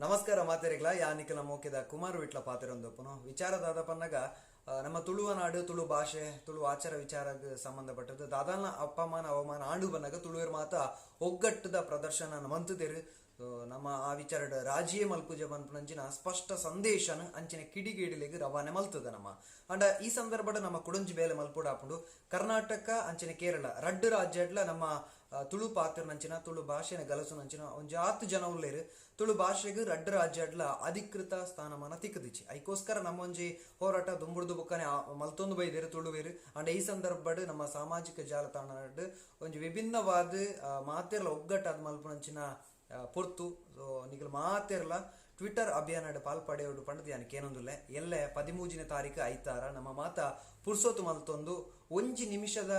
ನಮಸ್ಕಾರ ಮಾತೆರೆಗ್ಲಾ, ಯಾನಿಕಲ ಮೋಕೆದ ಕುಮಾರ್ ವಿಟ್ಲ ಪಾತೆರೊಂದುಪ್ಪುನು. ವಿಚಾರ ದಾದ ಪನ್ನಗ, ನಮ್ಮ ತುಳುವ ನಾಡು, ತುಳು ಭಾಷೆ, ತುಳು ಆಚಾರ ವಿಚಾರಗ್ ಸಂಬಂಧಪಟ್ಟದ್ದು ದಾದಾನ ಅಪಮಾನ ಅವಮಾನ ಆಂಡು ಬನ್ನಗ ತುಳುವೆರ್ ಮಾತ ಒಗ್ಗಟ್ಟದ ಪ್ರದರ್ಶನ ಮಂತುದೆರ್. ನಮ್ಮ ಆ ವಿಚಾರಡ್ ರಾಜಿಯೇ ಮಲ್ಪುಜ ಪನ್ಪುನಂಚಿನ ಸ್ಪಷ್ಟ ಸಂದೇಶನ ಅಂಚಿನ ಕಿಡಿಗೇಡಿಲೆಗ್ ರವಾನೆ ಮಲ್ತದ ನಮ್ಮ. ಅಂಡ ಈ ಸಂದರ್ಭಡ್ ನಮ್ಮ ಕುಡೊಂಜಿ ಬೇಲೆ ಮಲ್ಪೊಡಾಪುಂಡು. ಕರ್ನಾಟಕ ಅಂಚಿನ ಕೇರಳ ರಡ್ಡ್ ರಾಜ್ಯಡ್ಲ ನಮ್ಮ ತುಳು ಪಾತೆರ್ನಂಚಿನ, ತುಳು ಭಾಷೆನ ಗಲಸುನಂಚಿನ ಒಂಜಿ ಆತ್ ಜನ ಉಲ್ಲೆರ್. ತುಳು ಭಾಷೆಗ್ ರಡ್ಡ್ ರಾಜ್ಯಡ್ಲ ಅಧಿಕೃತ ಸ್ಥಾನಮಾನ ತಿಕ್ಕದಿಚ್ಚಿ. ಐಕೋಸ್ಕರ ನಮ್ಮ ಒಂಜಿ ಹೋರಾಟ ದುಂಬುಡ್ದು ಬುಕ್ಕನೆ ಮಲ್ತೊಂದು ಬೈದೆರ್ ತುಳುವೆರ್. ಅಂಡ ಈ ಸಂದರ್ಭಡ್ ನಮ್ಮ ಸಾಮಾಜಿಕ ಜಾಲತಾಣಡ್ ಒಂಜಿ ವಿಭಿನ್ನವಾದ ಮಾತೆರ್ಲ ಒಗ್ಗಟ್ಟಾದ್ ಮಲ್ಪುನಂಚಿನ ಪೊರ್ತು. ನಿಕಲ್ ಮಾತೆರ್ಲ ಟ್ವಿಟರ್ ಅಭಿಯಾನಡ್ ಪಾಲ್ ಪಡೆಯೋಡು ಪಂಡ್ದ್ ಯಾನ್ ಕೇನೊಂದುಲ್ಲೆ. ಎಲ್ಲೆ 13ನೇ ತಾರೀಕು ಐತಾರ ನಮ್ಮ ಮಾತ ಪುರ್ಸೊತು ಮಲ್ತೊಂದು ಒಂಜಿ ನಿಮಿಷದ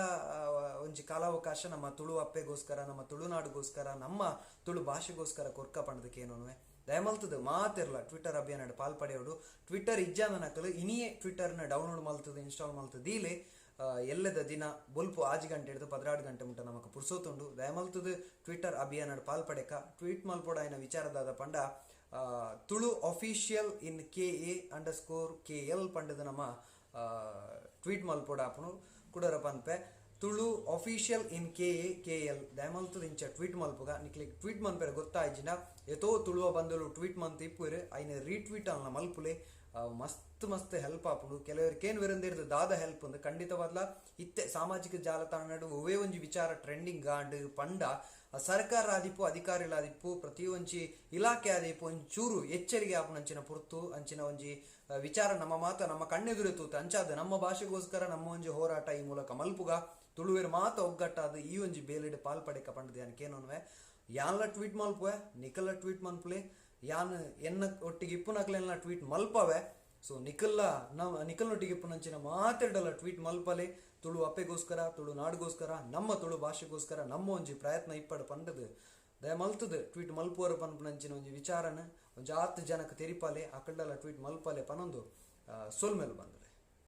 ಒಂಜಿ ಕಾಲಾವಕಾಶ ನಮ್ಮ ತುಳು ಅಪ್ಪೆಗೋಸ್ಕರ, ನಮ್ಮ ತುಳುನಾಡುಗೋಸ್ಕರ, ನಮ್ಮ ತುಳು ಭಾಷೆಗೋಸ್ಕರ ಕೊರ್ಕ ಪಂಡ್ದ್ ಕೇನೊನುವೆ. ದಯಮಲ್ತದ ಮಾತೆರ್ಲ ಟ್ವಿಟರ್ ಅಭಿಯಾನಡ್ ಪಾಲ್ ಪಡೆಯೋಡು. ಟ್ವಿಟರ್ ಇಜ್ಜಾಂದನಕಲು ಇನಿಯೇ ಟ್ವಿಟರ್ನ ಡೌನ್ಲೋಡ್ ಮಲ್ತದ ಇನ್ಸ್ಟಾಲ್ ಮಲ್ತದ ದೀಲೆ. ಎಲ್ಲದ ದಿನ ಬೊಲ್ಪು 6 ಗಂಟೆ 12 ಗಂಟೆ ಮುಟ್ಟ ನಮಕ್ ಪುರ್ಸೊತುಂಡು. ದಯಮಲ್ತದ ಟ್ವಿಟರ್ ಅಭಿಯಾನಡ್ ಪಾಲ್ ಪಡೆಕ. ಟ್ವೀಟ್ ಮಲ್ಪೊಡಾಯಿನ ವಿಚಾರದಾದ ಪಂಡ Tulu official in K A underscore K L ಪಂಡದ ನಮ್ಮ ಟ್ವೀಟ್ ಮಲ್ಪೊಡಾಪುನು. ಕುಡರ ಪನ್ಪೆ, Tulu official in K A K L. ದಯಮಲ್ತದ ಇಂಚ ಟ್ವೀಟ್ ಮಲ್ಪುಗ. ನಿಕ್ಲೆಗ್ ಟ್ವೀಟ್ ಮನ್ಪೆರೆ ಗೊತ್ತಾಯ್ಜಿನ ಏತೋ ತುಳುವ ಬಂಧುಲು ಟ್ವೀಟ್ ಮಂತ್ ಇಪ್ಪುವೆರ್, ಐನ ರೀಟ್ವೀಟ್ ಅನ್ನ ಮಲ್ಪುಲೆ. ಮಸ್ತ್ ಮಸ್ತ್ ಹೆಲ್ಪ್ ಆಪುಂಡು. ಕೆಲವರು ಕೇನ್ ವಿರಂದಿರ್ದು ದಾದ ಹೆಲ್ಪ್ ಅಂದ್ ಖಂಡಿತವಾದ್ಲ. ಇತ್ತೆ ಸಾಮಾಜಿಕ ಜಾಲತಾಣಡ್ ಒವ್ವೇ ಒಂಜಿ ವಿಚಾರ ಟ್ರೆಂಡಿಂಗ್ ಆಂಡ್ ಪಂಡ ಸರ್ಕಾರ ಆದಿಪ್ಪು, ಅಧಿಕಾರಿಲಾದಿಪ್ಪು, ಪ್ರತಿಯೊಂಜಿ ಇಲಾಖೆ ಆದಿಪ್ಪು, ಒಂಚೂರು ಎಚ್ಚರಿಗೆ ಆಪುನಂಚಿನ ಪೊರ್ತು ಅಂಚಿನ ಒಂಜಿ ವಿಚಾರ ನಮ್ಮ ಮಾತ ನಮ್ಮ ಕಣ್ಣೆದುರೆ ತೂತ. ಅಂಚಾದ ನಮ್ಮ ಭಾಷೆಗೋಸ್ಕರ ನಮ್ಮ ಒಂಜಿ ಹೋರಾಟ ಈ ಮೂಲಕ ಮಲ್ಪುಗ. ತುಳುವೆರ್ ಮಾತ ಒಗ್ಗಟ್ಟಾದ ಈ ಒಂಜಿ ಬೇಲೆಡ್ ಪಾಲ್ ಪಡೆಕ ಪಂಡ್ದ್ ಯಾನ್ ಕೇನೊನ್ವೆ. ಯಾನ್ಲ ಟ್ವೀಟ್ ಮಲ್ಪುವೆ, ನಿಕಲ್ಲ ಟ್ವೀಟ್ ಮನ್ಪುಲೆ, ಯಾನ್ ಎನ್ನ ಒಟ್ಟಿಗೆ ಇಪ್ಪುನಕ್ಲೆನ್ಲ ಟ್ವೀಟ್ ಮಲ್ಪವೆ. ಸೊ ನಿಕಲ್ಲ ನಮ್ಮ ನಿಕಲ್ನೊಟ್ಟಿಗೆ ಇಪ್ಪುನಂಚಿನ ಮಾತೆರ್ಡಲ ಟ್ವೀಟ್ ಮಲ್ಪಲೆ. ತುಳು ಅಪ್ಪೆಗೋಸ್ಕರ, ತುಳು ನಾಡುಗೋಸ್ಕರ, ನಮ್ಮ ತುಳು ಭಾಷೆಗೋಸ್ಕರ ನಮ್ಮ ಒಂಜಿ ಪ್ರಯತ್ನ ಇಪ್ಪಡು ಪಂಡದು ದಯ ಮಲ್ತದ ಟ್ವೀಟ್ ಮಲ್ಪುವರು ಪನ್ಪುನಂಚಿನ ಒಂಜಿ ವಿಚಾರನ ಒಂಜಿ ಆತ್ ಜನಕ್ಕೆ ತೆರಿಪಾಲೆ, ಅಕಲ್ಡಲ ಟ್ವೀಟ್ ಮಲ್ಪಲೆ ಪನೊಂದು ಸೊಲ್ಮೆಲ್ ಬಂದ್ರೆ.